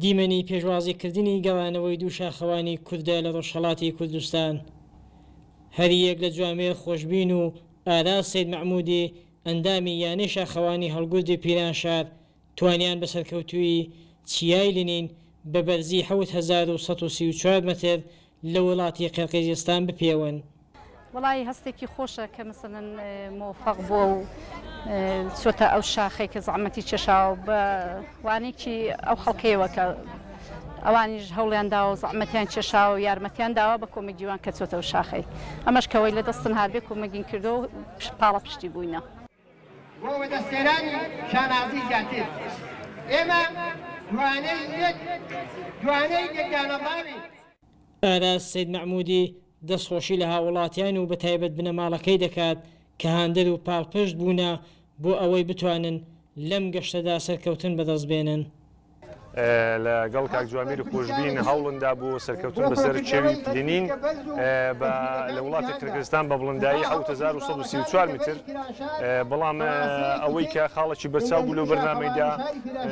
دیمەنی پێشوازیکردنی گەڕانەوەی دوو شاخەوانی کوردە لە ڕۆژهەڵاتی کوردستان. هەریەک لە جوامێر خۆشبین و ئاراس سەید مەحموودی ئەندامی یانەی شاخەوانی هەڵگوردی پیرانشار توانیان بە سەرکەوتوویی چیای لنین بە بەرزی 7134 مەتر لە وڵاتی قیرقیزستان بپێون. وەڵایی هەستێکی خۆشە کە مەسەلەن مۆفەق بووە و چۆتە ئەو شاخەی کە زەحمەتی کێشاوە بە وانێکی ئەو خەڵکەیەوە کە ئەوانیش هەوڵیان داوە و زەحمەتیان کێشاوە و یارمەتیان داوە بە کۆمەگیوان کە چۆتە ئەو شاخەی ئەمەش کەوەی لە دەستن هاتبێ کۆمەگین کردووە و پاڵەپشتی بووینە. بۆ وەدەستهێنانی شانازی زیاتر، ئێمە دوانەی یەک دوانەی لێکدانەبڕاوین. ئاراس سەید مەحموودی دەستخۆشی لە هاووڵاتیان و بەتایبەت بنەماڵەکەی دەکات کە هاندەر و پاڵپشت بوونە بۆ ئەوەی بتوانن لەم گەشتەدا سەرکەوتن بەدەست بێنن. لە گەڵ کاک جوامیر خۆشبین هەوڵندا بۆ سەرکەوتن بەسەر کێوی پلینین بە لە وڵاتی قرقیزستان بە بڵندایی 7134 متر بەڵام ئەوەی کە خاڵێکی بەرچاو بوو لەو بەرنامەیدا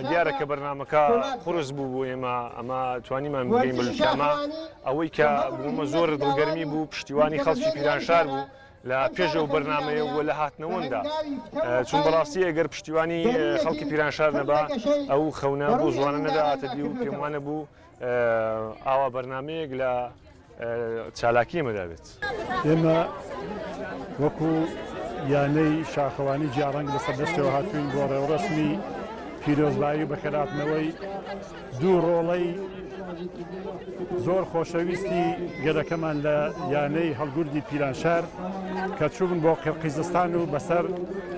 دیارە کە بەرنامەکە قورس بوو بۆ ئێمە ئەمە توانیمان بگەین بە لوتکەمە ئەوەی کە بوومە زۆر دڵگەرمی بوو پشتیوانی خەڵکی پیرانشار بوو لە پێش ئەو بەرنامەیە و لە هاتنەوەندا چون بەڕاستی ئەگەر پشتیوانی خەڵکی پیرانشار نەبا ئەو خەونە بۆ زوانە نەدەهاتە دی و پێم وانە بوو ئاوا بەرنمەیەک لە چالاکی ئێمەدا بێت. ئێمە وەکو یانەی شاخەوانی گیاڕەنگ لە سەردەشتەوە هاتووین بۆ ڕێوڕەسمی پیرۆزبایی و بەخێرهاتنەوەی دوو ڕۆڵەی زۆر خۆشەویستی گەلەکەمان لە یانەی هەڵگوردی پیرانشار کە چوون بۆ قیرقیزستان و بەسەر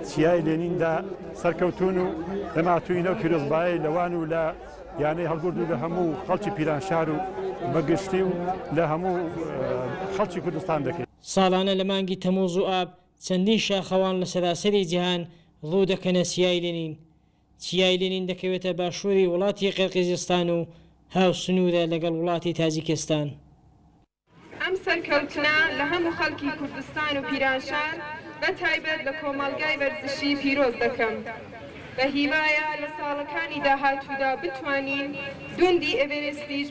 چیای لێنیندا سەرکەوتون و ئێمە هاتووینە و پیرۆزبایی لەوان و لە یانەی هەڵگورد و لە هەموو خەڵکی پیرانشار و بەگشتی و لە هەموو خەڵکی کوردستان دەکەین. ساڵانە لە مانگی تەمووز و ئاب چەندین شاخەوان لە سەراسەری جیهان ڕوو دەکەنە چیای لێنین. چیای لێنین دەکەوێتە باشووری وڵاتی قیرقیزستان و هاوسنوورە لەگەڵ وڵاتی تاجیکستان. ئەم سەرکەوتنە لە هەموو خەڵکی کوردستان و پیرانشار بە تایبەت لە کۆمەڵگای وەرزشی پیرۆز دەکەم. بە هیوایە لە ساڵەکانی داهاتوودا بتوانین دوندی ئێڤێرێستیش.